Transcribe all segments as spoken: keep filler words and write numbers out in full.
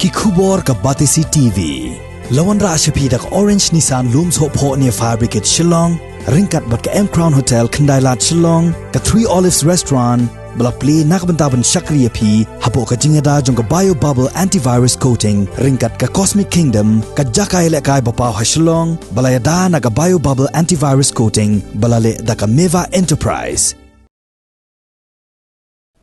Ki khubor ka Batesi T V. La wanrah sha phi da ka Orange Nissan Lum Sohphoh near Fire Brigade Shillong, ryngkat bad ka M Crown Hotel Khyndailad Shillong, ka Three Olives Restaurant, ba la plie na ka bynta ban shakri ïa phi hapoh ka jingïada jong ka Bio Bubble Antivirus Coating, ryngkat ka Cosmic Kingdom, ka jaka ïalehkai ba paw ha Shillong, ba la ïada na ka Bio Bubble Antivirus Coating, ba la leh da ka Meva Enterprise.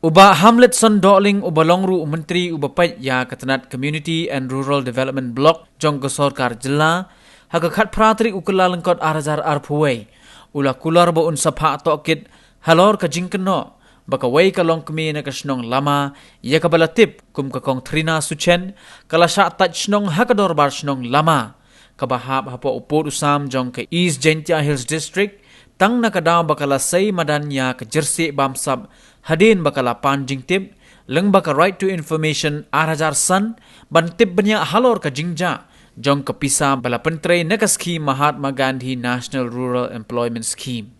U Bah Hamletson Dohling uba long ruh u Myntri uba peit ïa ka tnat Community and Rural Development Block jong ka Sorkar Jylla, ha ka khatphra tarik u Kyllalyngkot ar hajar arphew wei, u la kular ba un sa phah tohkit halor ka jingkynnoh ba kawei ka longkmie na ka shnong Lama, ïa kaba la tip kum ka Kong Thrina Suchen, ka la shah tait shnong ha ka dorbar shnong Lama, kaba hap hapoh u pud u sam jong ka East Jaintia Hills District, tang na ka daw ba ka la sei madan ïa ka jyrsieh bamsap hadien ba ka la pan jingtip lyngba ka Right to Information ar hajar san, ban tip bniah halor ka jingjia jong ka pisa ba la pyntrei na ka skhim Mahatma Gandhi National Rural Employment Scheme.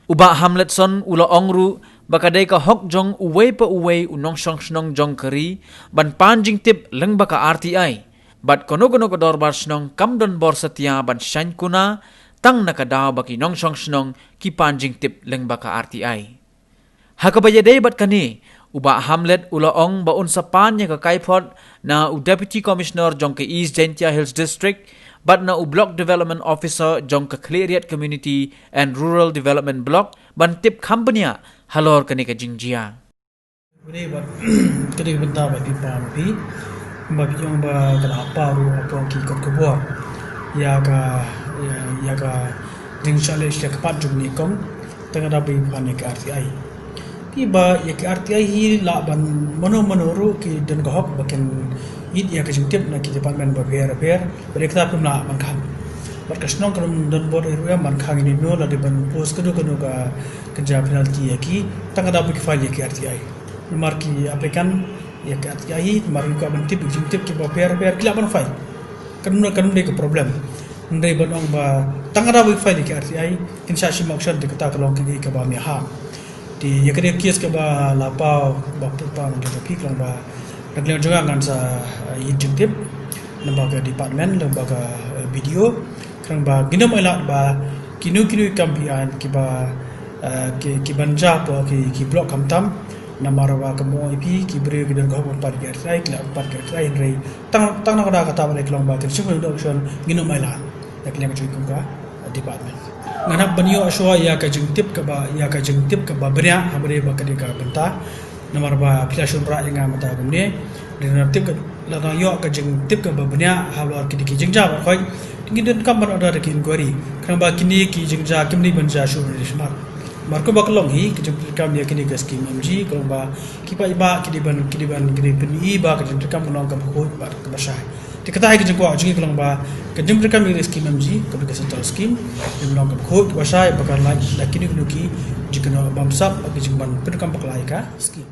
U Bah Hamletson u la ong ruh ba ka dei ka hok jong uwei pa uwei u nongshong shnong jong ka ri ban pan jingtip lyngba ka R T I, bad kano kano ka dorbar shnong kam don bor satia ban shaiñ kuna, tang na ka daw ba ki nongshong shnong ki pan jingtip lyngba ka R T I. Ha kaba ïadei bad kane, u Bah Hamlet u la ong ba un sa pan ïa ka kaiphod na u Deputy Commissioner jong ka East Jaintia Hills District bad na u Block Development Officer jong ka Khliehriat Community and Rural Development Block ban tip kham bniah halor kane ka jingjia. Ka dei bad ka dei ka bynta ba phi pan phi, ba phi ong ba ka la paw ruh hapoh ki kot khubor ïa ka, ïa, ïa ka jingshah leh sha ka pat jong une u kong, tang ka daw ba phi pan ïa ka R T I. Phi ba ïa ka R T I hi lah ban mano mano ruh ki don ka hok ba kin ïit ïa ka jingtip na ki department bapher bapher, bad ïa kata phim lah ban khang. Bad ka shnong ka don bor ruh ïa ban khang ïa kino, lada ban impose kano kano ka, ka jia penalty ïa ki, tang ka daw ba ki file ïa ka R T I. Namar ki applicant ïa ka R T I hi, namar ki kwah ban tip ïa ki jingtip kiba pher pher, ki lah ban file. Kan mut, kan mut dei ka problem. Hynrei ban ong ba tang ka daw ba ki file ïa ka R T I, kin shah shim action, te kata ka long kaei kaba ym ïahap. Te ïa kane ka case kaba la paw, ba pynpaw na ka phi, ka long ba na ka liang jong nga ngan sa, eh, ïit jingtip lyngba ka department, lyngba ka, eh, B D O. Ka long ba ngin ym ailad ba kino kino ki kam phi aiñ kiba, eh, ki, ki ban jia hapoh ki, ki block khamtam. Namar ba kumba ong ïa phi, ki briew ki don ka hok ban pan ïa ka R T I, ki lah ban pan ïa ka R T I, hynrei tang, tang na ka daw kata ba dei, ka long ba kin shim action, ngin ym ailad. Na ka liang jong ka department. Ngan hap ban ïoh shuwa ïa ka jingtip kaba, ïa ka jingtip kaba bniah, ha ba dei ba ka dei ka bynta. Namar ba phi la shun rah ïa nga mynta kumne. Lada nang tip ka, lada nang ïoh ka jingtip kaba bniah halor kine ki jingjia baroh khoit, te ngin donkam ban order da ki inquiry. Ka long ba kine ki jingjia kim dei ban jia shuh na ka smat. Namar kumba ka long hi, ki jingpyntreikam ïa kine ki skim M G, ka long ba ki paidbah ki dei ban, ki dei ban, ki dei ban pyni ba ka jingpyntreikam ka long kaba khuid bad kaba shai. Te kata hi ka jingkwah jong ngi, ka long ba ka jingpyntreikam ïa ka skim M G, kaba dei ka central skim, dei ban long kaba khuid kaba shai, ba kan lait da kino kino ki jingkynnoh bamsap bad ki jingban pyndonkam bakla ïa ka skim.